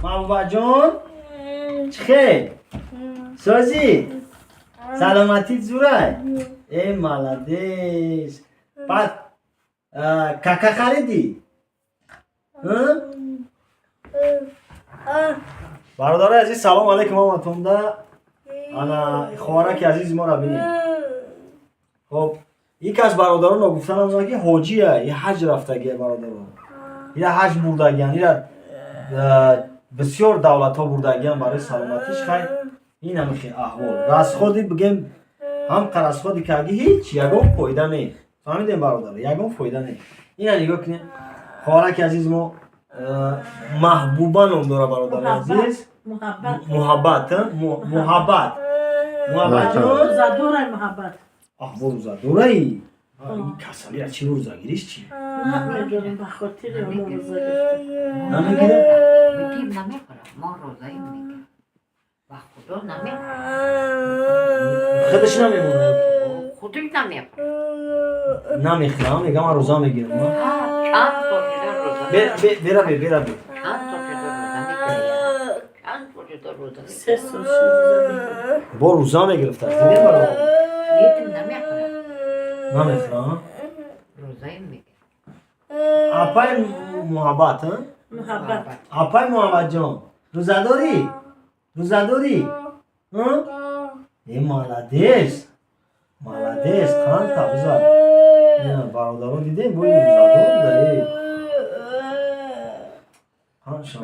Маҳбубаҷон, чӣ хел? Созӣ? Саломатит зурай? Э, молодец. Баъд кака харидӣ? Бародарои азиз, салом алейкум ҳаматонда. Ана хоҳараки азизи моро бинед. Хоб, ин кас, бародарон, гуфтанам, ки ҳоҷия, и ҳаҷ рафтагия, бародарон. Ира ҳаҷ бурдагиян, ира бисёр давлатҳо бурдагиян барои саломатиш. Хай, ин ҳамихи аҳвол. Расходи бигем, ҳам расходи карди, ҳеҷ ягон фоида не. Фаҳмидем, бародар, ягон фоида не. Ина нигоҳ кунед, хоҳараки азизи мо Маҳбуба ном дора, бародари азиз. Муҳаббат, Муҳаббат, Муҳаббатҷон. Рӯзадорай, Муҳаббат. Аҳвол, рӯзадораи? Касалира чи, рӯзагириш чи? Намедонам, ба хотири оно рӯза гирифтам. Намегирад? Мегим, намехӯрам, мо рӯзаим, мегирам. Ба Худо, намехӯрам. Худаш намемонад? Худаш намехӯрам. Намехӯрам, мегам, ман рӯза мегирам. Чанд сол шуда рӯза. Бера, бе, бера, бе. Чанд сол шуда рӯза мегирам. Чанд сол шуда рӯза. 3 сол шуд, рӯза мегирам. Бо рӯза мегирифтааст, дидем, бародар. Дидим, намехӯрам. Намехӯрам. Рӯзаим мегирам. Апай Муҳаббат? Муҳаббат. Апай Муҳаббатҷон, рӯзадорӣ? Рӯзадорӣ? Э, молодец, молодец. Қанта бизар, бародарон, дидем, бо ин рӯзадор буда. Э, қанша.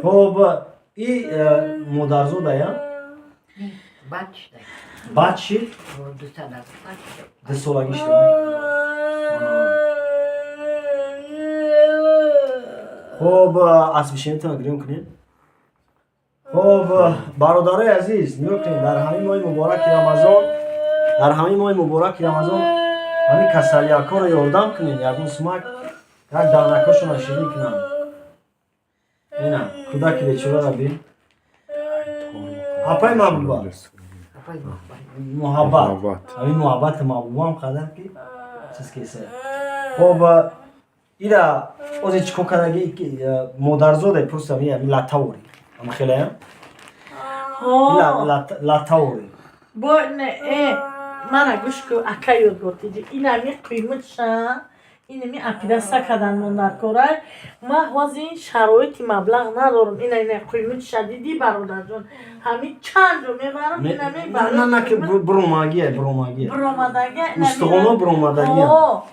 Хоб, и модарзодая? Баъд шуда. Баъд шид? 2 сола баъд шуда. 2 солагӣ шуда. Хоб, асбишинитона гирён кунем. Хоб, бародарои азиз, нигоҳ кунед, дар ҳамин моҳи мубораки Рамазон, дар ҳамин моҳи мубораки Рамазон ҳамин касалиякҳоро ёрдам кунед, ягон сумак, як данакҳошонро ширин кунанд. Ина кӯдаки бечораро бин. Апай Маҳбуба. Апай Муҳаббат. Муҳаббат. Ҳамин муҳаббати Маҳбубаам қадар ки чиз кеса. Хоб, ира озе чӣ кор кардаги? Модарзоде, просто ами латавори ама хелаям латавори. Бо не, э, мана гӯш ку, ака, ёдгор диди, инами қиматша, инами операция кардан мондаркорай. Ма ҳозир шароити маблағ надорам. Ина қиматша диди, бародарҷон, ҳами чанд ҷо мебарам, инами. На, на, ки буромагия, буромагия. Буромадага. Устухоно буромадагия.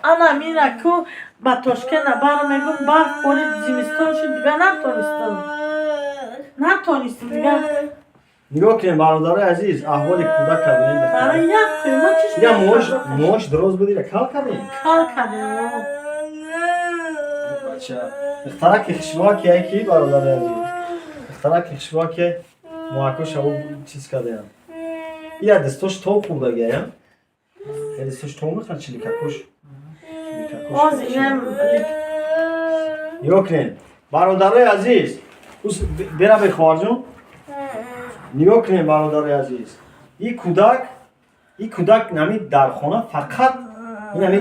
Ана мира ку ба Тошкента барм, мегум, барф борид, зимистон шуд, дига натонистам, натонистам дига. Нигоҳ кунем, бародарои азиз, аҳволи кӯдак кардем. Барои як қиматиш. Ира мош, мош дроз буд, ира кал кардем. Кал кардем. Бача духтараки хушбоки ки, бародари азиз, духтараки хушбоки муакоша чиз кардем. Ира дастош то хӯрдагия, я дастош то мехӯрад, чиликакош. Оз инам. Нигоҳ кунед, бародарои азиз, бера, бе, хоҳарҷон. Нигоҳ кунед, бародарои азиз, и кӯдак нами дар хона фақат ин ҳами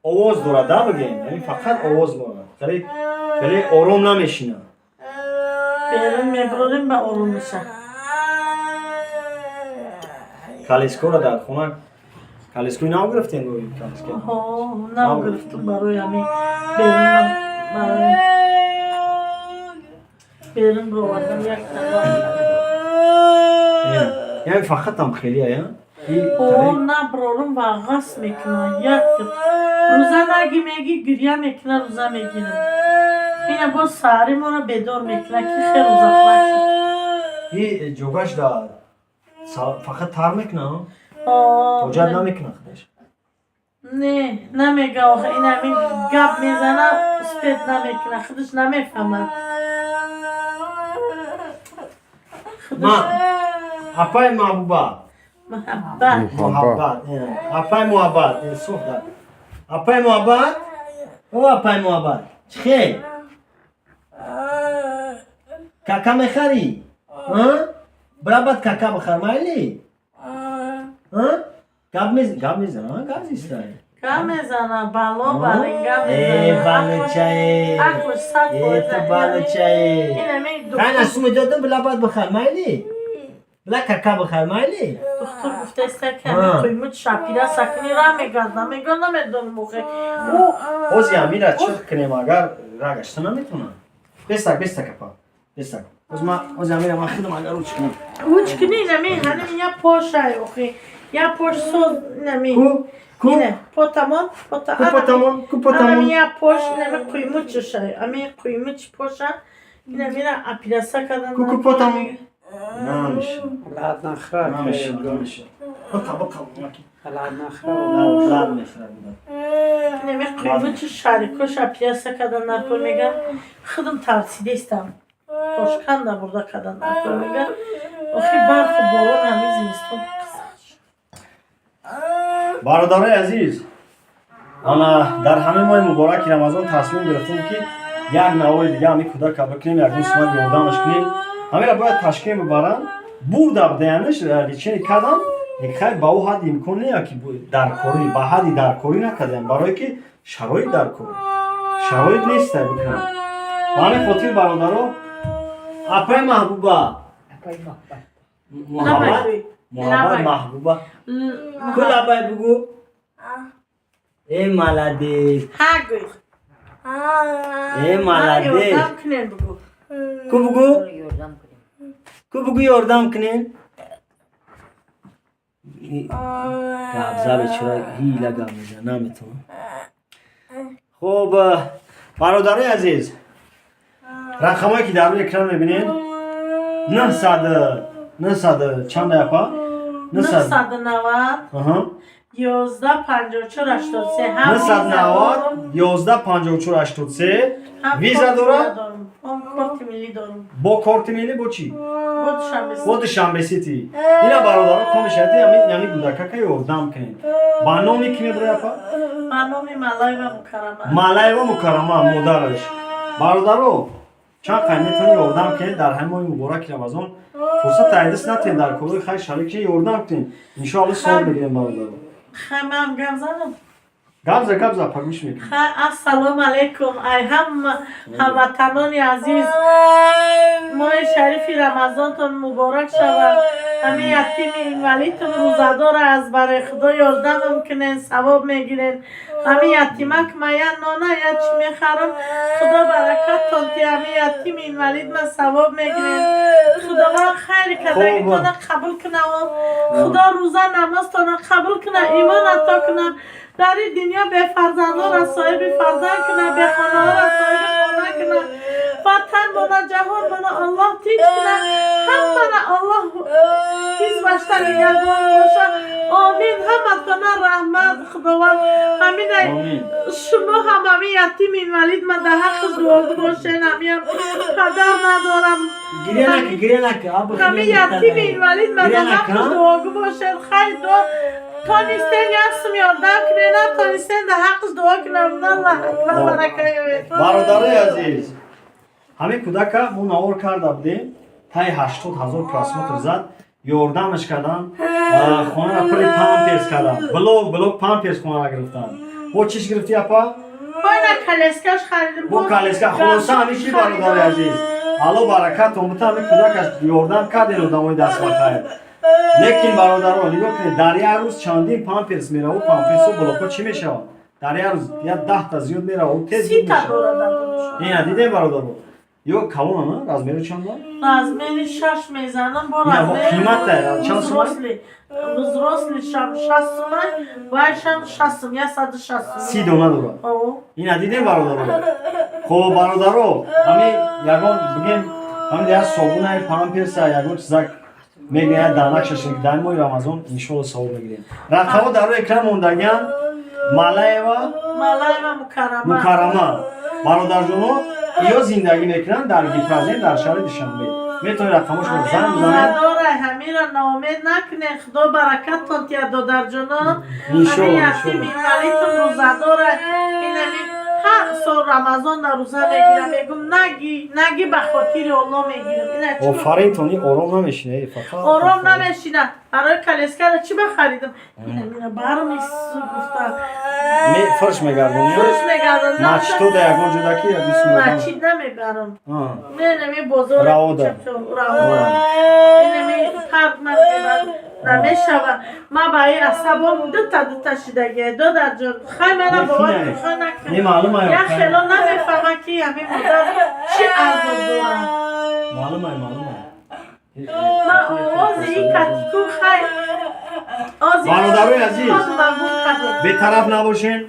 овоз дорад, да, бигем, ҳами фақат овоз дорад, хеле хеле ором намешинад. Берун мебурорем, ба ором меша. Калискоро дар хона, калискои нав гирифтем? Калиска. Нав гирифтум, барои ҳами берун, барои берун бировардам як. Яъне фақатам хелия я. О, наброрум, вағас мекунад. Як рӯза наги, меги, гиря мекунад. Рӯза мегирам, ина боз саҳари моро бедор мекунад, ки хел рӯзахӯрак шуд. И ҷогаш да фақат тар мекунад, ҳоҷат намекунад худаш? Не, намега охи, ин ҳамин гап мезана, успеть намекунад, худаш намефаҳмад. Ма апай Маҳбуба. Муҳаббат. Муҳаббат, апай Муҳаббат, суҳбат, апай Муҳаббат, о, апай Муҳаббат, чӣ хел? Кака мехарӣ? Бира, бад кака бихар, майли? Гап мезана, гап зистай. Гап мезана, бало баринга Э, мезана. Балачае. Ақлш сад Э, фоиз. ту балачае. Инами Хайна суми додам, била баъд бихар, майли? Била кака бихар, майли? Духтур гуфтааста, ки А. ҳамин қуймуч шапира сакни ра мегарда, мега, намедонам охе. Ӯ Ҳози амира чӣ кунем, агар рагашта наметонам? Бестак, бестак, апа. Бестак. Ҳози ма, ҳози амира ман худам агар уч кунам. Уч кини, инами ҳанин я пошай охе. Я пош соз инами. Ку? Ку? Ине, потамон, пота. Ку потамон, ку потамон. Анами я пош, инами қуймучшай. Ами қуймуч поша. Инамира апираса кардан. Ку, ку потамон. Намеша. Лад нахра. Намеша, намеша. Биқа, биқа. Лад нахра. Лад мехӯрад. Инами қуймуч шарикош апираса кардан наркор меган. Худам тарсидестам. Тошканда бурда кардан наркор меган. Охи, барфу борон ҳами зимистон қисқ. Бародарои азиз, ана дар ҳамин моҳи мубораки Рамазон тасмим гирифтем, ки як навори дига ҳамин кӯдака бикунем, ягон сумат ёрдамаш кунем. Ҳамира бояд Ташкент бибаранд, бурда бдаянаш, лечение кардам. Хай, ба ӯ ҳадди имкон не, ки даркорӣ, ба ҳадди даркорӣ накардем, барое ки шароит даркорӣ, шароит неста бикунам. Ба ҳамин хотир, бародаро, апаи Маҳбуба. Апай муҳаббат. Муҳаббат, муҳаббат, Маҳбуба, ку лабай бугӯ. Э, молодец. Ҳа гӯй. Э, молодец. Ёрдам кунем бугӯ. Ку бугӯ. Ёрдам кунем. Ку бугӯ, ёрдам кунем. Гапза бечора, ҳила гап мезана, наметавонам. Хуб, бародарои азиз, рақамое ки дар рӯи экран мебинед, 900 900 чанд, апа? 900. 990 11 54 83. 990 11 54 83. Виза дорад? Ҳам корти миллӣ дорам. Бо корти миллӣ, бо чӣ? Бо Душанбе. Бо Душанбе Сити. Ина, бародаро, комишати ами гудакака ёрдам кунед. Ба номи ки мебурӣ, апа? Ба номи Малаева Мукаррама. Малаева Мукаррама, модараш. Бародаро, чанд қай метавонед, ёрдам кунед. Дар ҳамин моҳи мубораки Рамазон фурсат айдис натиҳед, дар корҳои хайр шарик шед, ёрдам кунед. Иншоалло, савоб мегирем, бародаро. Хай, ман гап занам. Гапза, гапза, апа, гӯш мекунем. Хай, ассалому алайкум, ай ҳама ҳамватанони азиз, моҳи шарифи Рамазонтон муборак шавад. Ҳамин ятими инвалидтон рӯзадор аз барои Худо ёрдамам кунен, савоб мегирен. Ҳамин ятимак ма я нона, я чӣ мехарам, Худо баракаттон ти, ҳамин ятими инвалид ма савоб мегирен. Худованд хайри кардагитона қабул кунаву Худо рӯза намозтона қабул куна, имон ато куна, дар ин дунё бефарзандонро соҳиби фарзанд куна, бехонаҳоро соҳиби хона куна, ватан бона, ҷаҳон бона Аллоҳ тинч куна, ҳамара Аллоҳ ҳизбашта нигаҳбон боша. Омин. Ҳаматона раҳмат, Худованд ҳаминай. Омин. Шумо ҳам ҳамин ятим инвалид ма дар ҳаққи дуогӯ бошен. Ҳамиам падар надорам. Гиря наки, гиря наки. Ҳамин ятими инвалид ма дар ҳаққи дуогӯ бошен. Хайр, дуо тонистен як сум ёрдам кунен, натонистен, дар ҳаққиш дуо кунам. Аллоҳ акбар, барака ёбед. Бародарои азиз, ҳамин кӯдака мо навор карда будем, таи 80 000 просмотр зад. Ёрдамаш кардан, хонаро пури памперс кардан, блок блок памперс хонара гирифтан. Бо чиш гирифти, апа? Бойна коляска ш харидим. Бо коляска. Хулоса, ҳамин чи, бародари азиз, Алло баракатон бута, ҳамин кӯдакаш ёрдам кардем, одамои дастбахайр. Лекин, бародаро, нигоҳ кунед, дар як рӯз чандин памперс мераву, памперсу блокҳо чӣ мешаванд? Дар як рӯз як 10-та зиёд мераву, тез 30-та мешавад. дорад дадоншон. Ина дидем, бародаро, ё калона, размеру чанда? Размери шаш мезанам, бо Не, бо размери қимата, чанд сумай? взрослый, взрослый шам 6 сумай, вайшам 6 сум, 160 сум. 30 дона дорад. О. Ина дидем, бародаро. Хоб, бародаро, ҳамин ягон бигем, ҳамин як собунай, памперса, ягон чизак мегирем, як данак шашин, дар моҳи Рамазон иншоалло савоб мегирем. Рақамҳо дар рӯи экран мондагиан. Малаева Малаева Мукаррама. Мукаррама. Бародарҷоно, ё зиндагӣ мекунанд дар Гипразен, дар шаҳри Душанбе. Метавонед рақамошро занг бизанед. Рӯзадора, ҳамира ноумед накунен, Худо баракаттон тия, додарҷоно. Иншоалло, ҳамин ятим иншоалло. инвалидтон рӯзадора. Инами ҳар сол Рамазон дар рӯза мегирам, мегум, наги, наги, ба хотири Олло мегирам. Ина чӣ? Офарин, тони ором намешина, фақат Ором намешина. Барои коляскара чӣ бахаридам? Ина барм гуфта. Фурш мегардонӣ? Фурш мегардонам. Мачито да ягон ҷода ки як бисм. Мачид намебарам. Не, неми бозор. Раода. Раода. Инеми парк ман мебарам. Намешава. Ма ба ин асабом дута дута шидагия. Додарҷон, хай мана бовар кун, хай накун. Не, маълум ай. Як хело намефаҳма, ки ҳамин модар чӣ азоб дорад. Маълум ай, маълум ай. Ма овози ин катику хай. Бародарои азиз, Мабул кардам. бетараф набошен,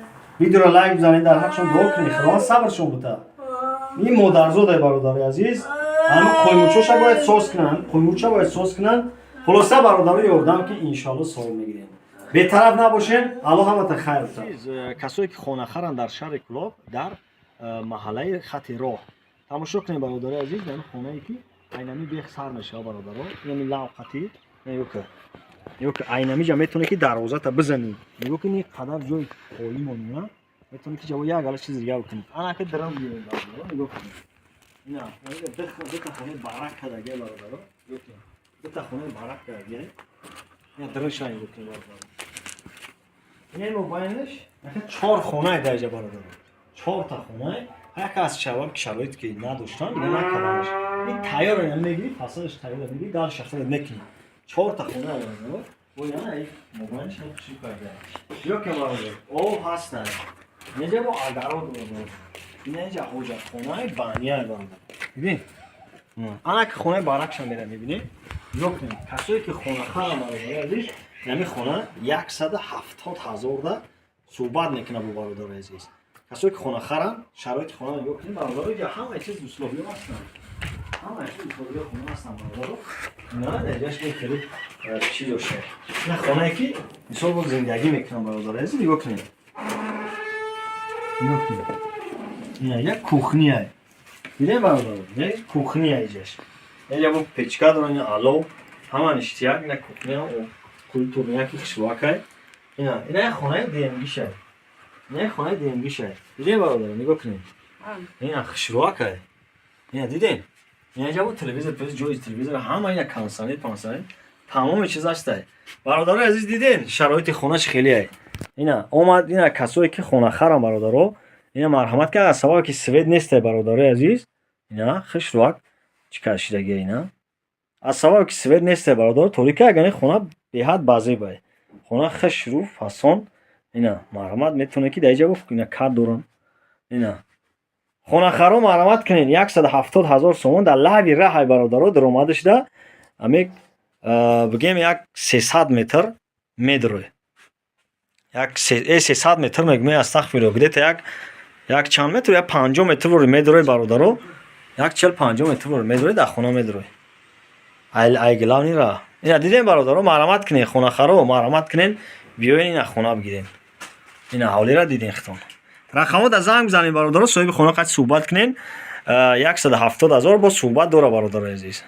видеоро лайк бизанед, дар ҳақшон дуо кунед, Худованд сабршон бута. Ин модарзодай, бародари азиз, ҳама қоймучоша бояд соз кунанд, қоймуча бояд соз кунанд. Хулоса, бародаро, ёрдам ки иншоалло соҳиб мегирем. Бетараф набошен, Алло ҳамата хайр бута. Касое ки хонахаранд дар шаҳри Кӯлоб, дар маҳаллаи хати роҳ, тамошо кунед, бародари азиз, дар хонае ки айнами бех сар мешава, бародаро, инами лавқати нигоҳ, нигоҳ ки айнамиҷа метавонӣ ки дарвозата бизанӣ. Нигоҳ кунӣ, қадар ҷои холӣ монӣ, метавонӣ ки ҷаво як гала чиз дига бикунӣ. Анаки драм гирем, бародаро, нигоҳ кунед. Ина дута хонаи барак кардагия, бародаро, нигоҳ кунед, дута хонаи барак кардагия. Ина дрша нигоҳ кунед, бародаро. Ина мобайнаш чор хонае даҷа, бародаро, чорта хонае. Яке аз шабаб ки шароите ки надоштан, дига накарданаш. Ин тайёр ина мегирӣ, фасадаш тайёр мегирӣ, дальше худат мекунӣ. Чорта хона, бародаро, бо ина мобайнаш чӣ карда ё ки, бародар, об ҳаста. Инҷа бо огород, бародар, инҷа ҳоҷатхонаи баняй, бародар, бибин. Ана ки хонаи баракшам мера, мебинӣ, нигоҳ кунед. Касое ки хонахарам, бародари азиз, ҳамин хона 170 000 да суҳбат мекунад бо бародари азиз. Касое ки хонахарам, шароити хона нигоҳ кунед, бародаро, инҷа ҳамаи чиз, условиё ҳастанд, ҳамаи чиз, условиё хона ҳастанд, бародаро. На, даҷаш хеле чӣ дошта. Ина хонае ки мисол бо зиндагӣ мекунам, бародари азиз, нигоҳ кунед, нигоҳ кунед. Ина як кухня дидем, бародаро, як кухня иҷаш. Инҷа бо печка доран, ина алов, ҳама ништяк. Ина кухня культурняки хушвакай. Ина як хонаи ДМГишай, ина як хонаи ДМГишай. Дидем, бародаро, нигоҳ кунед, ина хушвакай. Ина дидем, ина инҷа бо телевизор, ҷои телевизор ҳама, ина кондиционер, пансионер, тамоми чиз ҳастай. Бародарои азиз, дидем, шароити хонаш хелеай. Ина омад, ина касое ки хонахарам, бародаро, ина марҳамат ки аз сабабе ки свет нестай, бародарои азиз, ина хушрӯак чӣ кашидагия. Ина аз сабабе ки свет нестай, бародаро, торика. Агар хона беҳад базебай, хона хушрӯ фасон. Ина марҳамат, метавонед ки дар инҷа ина кат дорам. Ина хонахаро марҳамат кунед, 170 000 сомон, дар лаби раҳай, бародаро, даромада шуда, ами бигем, як 300 метр медурой, як 300 метр мегӯем, астағфирулло, где-то як чанд метр, як 50 метр вори медурой, бародаро, як 40-50 метр вори медурой, дар хона медурой, ай главный ра. Ина дидем, бародаро, марҳамат кунед, хонахаро, марҳамат кунед, биёен, ина хона бигирем. Ина ҳавлира дидем хитон. Рақамҳо да занг бизанед, бародаро, соҳиби хона қати суҳбат кунед. 170 000 бо суҳбат дора, бародарои азиз.